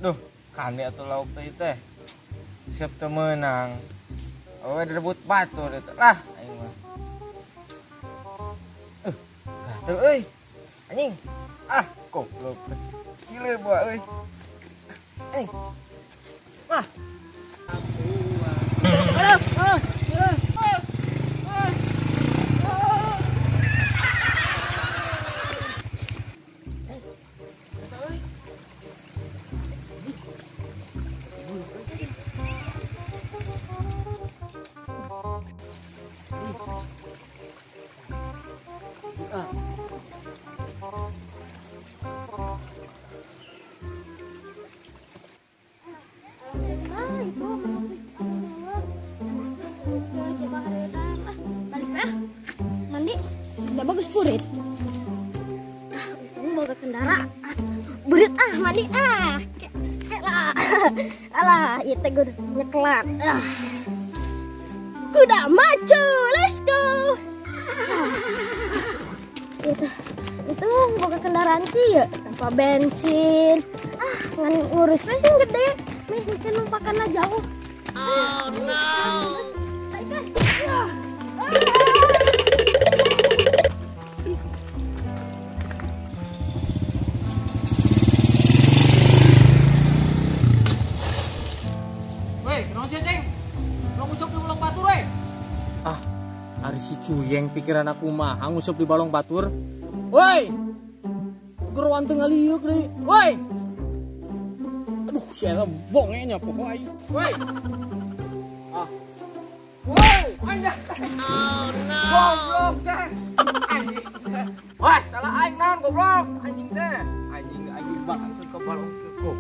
Duh, kande atuh lauk teh teh. Siap teu meunang. Awewe direbut batur eta. Lah, aing mah. Gatel euy. Anjing. Ah, goblok. Gila buah euy. Anjing. Ah. Aduh, aduh. Mandi, udah bagus purit. Untung bawa kendaraan. Burit ah, mandi ah. Kayak lah. Alah, itu gue nyekelat. Kuda macu, let's go. Itu bawa kendaraan sih ya, tanpa bensin. Ah, ngan ngurus mesin gede. Nih, mungkin numpakannya jauh. Oh no. Woi, kenapa sih, Ceng? Belum ngusup di balong batur, woi. Ah, ari si Cuyeng pikiran aku mah ngusup di balong batur. Woi. Geroan teu ngaliuk deui. Woi. Aduh, si eta bongenya pokok aing. Woi. Ah. Woi, anjing. Oh no. Goblok teh. Anjing. Wah, salah aing naon goblok. Anjing teh. Anjing aing bakal ke balong ke.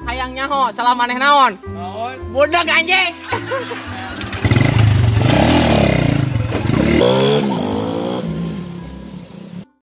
Hayang nyaho, salah maneh naon? Naon? Budak anjing.